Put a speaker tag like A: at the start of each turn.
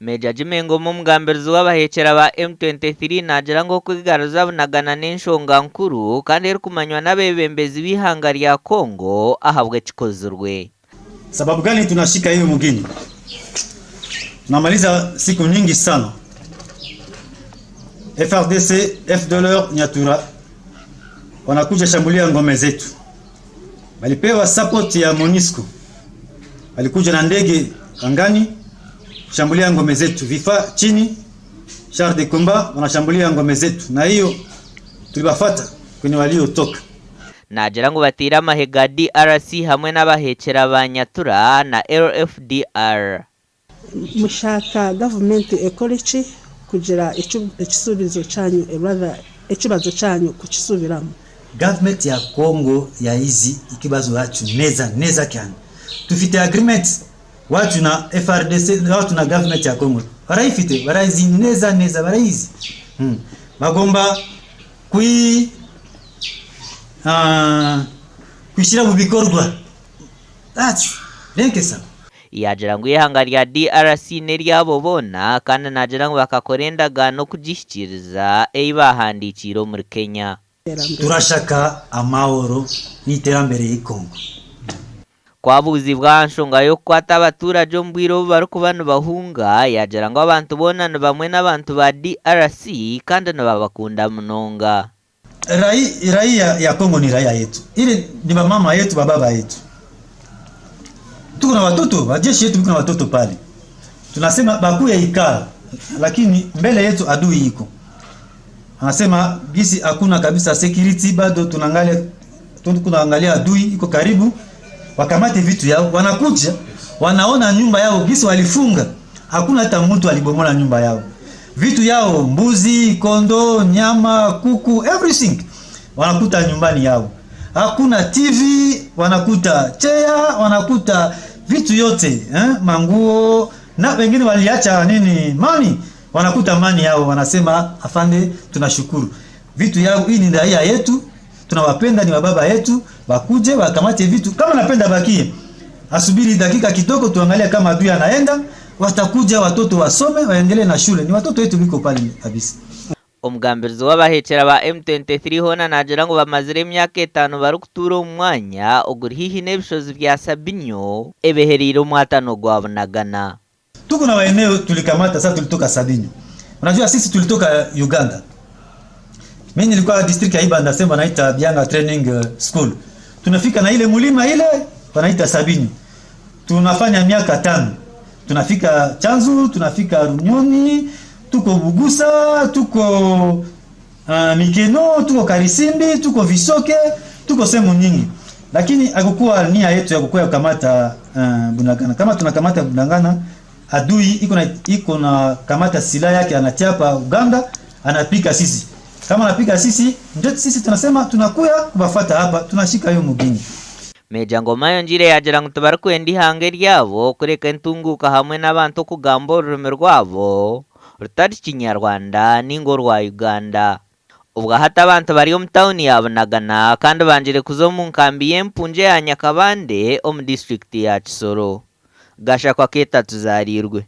A: Meeja Jimmy Ngoma omugambirizi w'abaheekyera ba M23 naagira ngu okwigaruza Bunagana n'enshonga nkuru kandi erikumanywa n'abeebembezi b'eihanga rya Congo ahabw'ekikozirwe.
B: Sababu gani tunashika hiyo mugini? Tunamaliza siku nyingi sana. FARDC, FDLR, Nyatura wanakuja shambulia ngome zetu. Walipewa support ya MONUSCO. Walikuja na ndege angani kushambulia ngome zetu, vifaa chini, char de combat wanashambulia ngome zetu, na hiyo tulibafata kwenye waliotoka.
A: Naagira ngu bataire amahe ga DRC hamwe n'abaheekyera ba Nyatura na LFDR.
C: Mushaka gavumenti ekore ki kugira ekisuubizo kyanyu, rather ekibazo kyanyu kukisubiramu?
B: Government ya Congo ya hizi ikibazo yacu neza neza cyane. Tufite agreement wacu na FARDC, wacu na government ya Congo barayifite, barayizi neza neza, barayizi. Bagomba kwishyira mu bikorwa. That's rien que ça.
A: Yaagira ngu eihanga rya DRC n'eryabo boona kandi naagira ngu bakakora endagaano kugihikiiriza ei baahandiikiire omuri Kenya.
B: Turashaka amahoro n'iterambere y'Ikongo.
A: Kwabuuzibwa aha nshonga y'okukwata abaturage omu bwire obu barikuba nibahunga, yaagira ngu abantu boona ni bamwe n'abantu ba DRC kandi nibabakunda munonga.
B: Raia ya Kongo ni raia yetu, ile ni mama yetu, baba yetu. Tuko na watoto wajeshi yetu, tuko na watoto pale, tunasema bakuye ikala, lakini mbele yetu adui iko. Anasema gisi hakuna kabisa security bado, tunaangalia adui iko karibu, wakamate vitu yao, wanakuja wanaona nyumba yao gisi walifunga, hakuna hata mtu alibomola nyumba yao, vitu yao, mbuzi, kondo, nyama, kuku, everything wanakuta nyumbani yao. Hakuna TV, wanakuta chea, wanakuta vitu yote eh, manguo na wengine waliacha nini mani, wanakuta mani yao, wanasema afande, tunashukuru vitu yao. Hii ni raia yetu, tunawapenda, ni wababa yetu, wakuje wakamate vitu. Kama napenda bakie, asubiri dakika kidogo, tuangalie kama adui anaenda, watakuja watoto wasome, waendelee na shule. Ni watoto wetu biko pale kabisa.
A: Omugambirizi w'abaheekyera ba M23 hoona naagira ngu bamazire emyaka 5 barikutuura omu mwanya oguri haihi n'ebishozi bya Sabinyo ebihereire omwatano gwa Bunagana.
B: Tuko na maeneo tulikamata sasa, tulitoka Sabinyo. Unajua sisi tulitoka Uganda. Mimi nilikuwa district ya Ibanda, sema wanaita Bianga Training School. Tunafika na ile mulima ile wanaita Sabinyo. Tunafanya miaka 5. Tunafika Chanzu, tunafika Runyoni, tuko Bugusa, tuko Mikeno, tuko Karisimbi, tuko Visoke, tuko sehemu nyingi. Lakini hakukuwa nia yetu ya kukuya kukamata Bunagana. Kama tunakamata Bunagana, adui iko na kamata silaha yake anatia Uganda, anapika sisi. Kama anapika sisi, ndio sisi tunasema tunakuya kubafuata hapa, tunashika hiyo mugini.
A: Meja Ngoma yongiire yaagira ngu tibarikwenda ihanga eryabo kureka entunguuka hamwe n'abantu okugamba orurimi rwabo rutari Kinyarwanda ninga orwa Uganda. Obwo hati abantu bari omu tawuni ya Bunagana kandi bangire kuza omu nkambi y'empungi ya Nyakabande omu disitulikiti ya Kisoro. Gashakwa Keeta tuzarirwe.